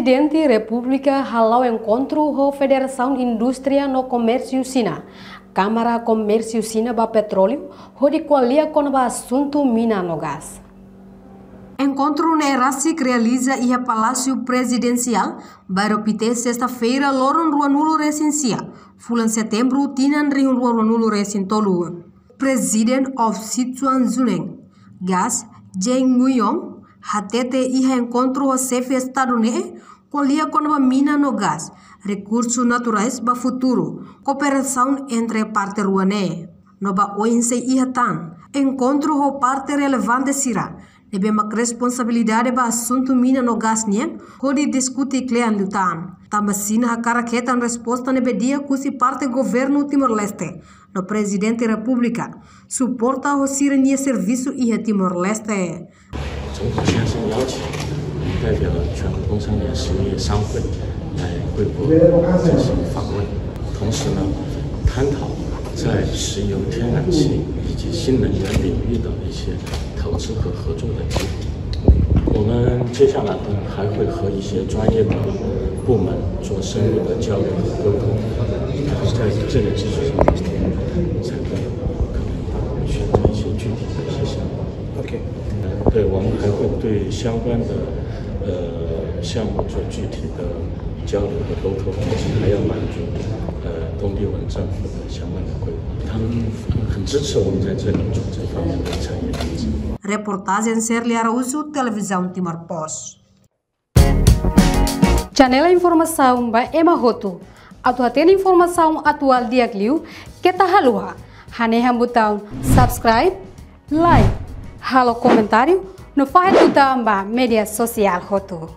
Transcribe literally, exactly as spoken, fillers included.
Prezidente Repúblika hala'o enkontru ho Federasaun Indústria no Komérsiu Xina, Kámara Komérsiu Xina ba Petróleu, hodi ko'alia kona-ba asuntu mina no gás. Enkontru ne'e rasik realiza iha Palásiu Prezidensiál, Bairru Pité, sesta-feira, loron ruanulu resin sia, fulan Setembru, tinan rihun rua ruanulu resin tolu. President of Sichuan Zuneng Gas, Zheng Guiyong, hatete iha enkontru ho xefe Estadu ne'e, ko'alia kona-ba mina no gás, rekursu naturais ba futuru, kooperasaun entre parte rua ne'e. No ba oin sei iha tan enkontru ho parte relevante sira ne'ebé mak responsabilidade ba asuntu mina no gás nian, hodi diskute kle'an liután. Tanba Xina hakarak hetan resposta ne'ebé di'ak husi parte governu Timor-Leste, no Prezidente Repúblika suporta ho sira-nia servisu iha Timor-Leste. 总统先生邀请，代表全国工商联实业商会来贵国进行访问，同时呢，探讨在石油、天然气以及新能源领域的一些投资和合作的机会。我们接下来呢，还会和一些专业的部门做深入的交流和沟通，在这个基础上，才会可能选择一些具体的一些项目。 OK。对，我们还会对相关的，呃，项目做具体的交流和沟通，同时还要满足，呃，东帝汶政府的相关的规划。他们很支持我们在这里做这方面的产业投资。 Reportajen Serli Araújo, Televizaun Timor Post. Janela informasaun ba ema hotu. Atu hatene informasaun atuál di'ak liu, keta haluha hanehan butaun subscribe, like, halo komentáriu, no fahe tutan ba média sosiál hotu.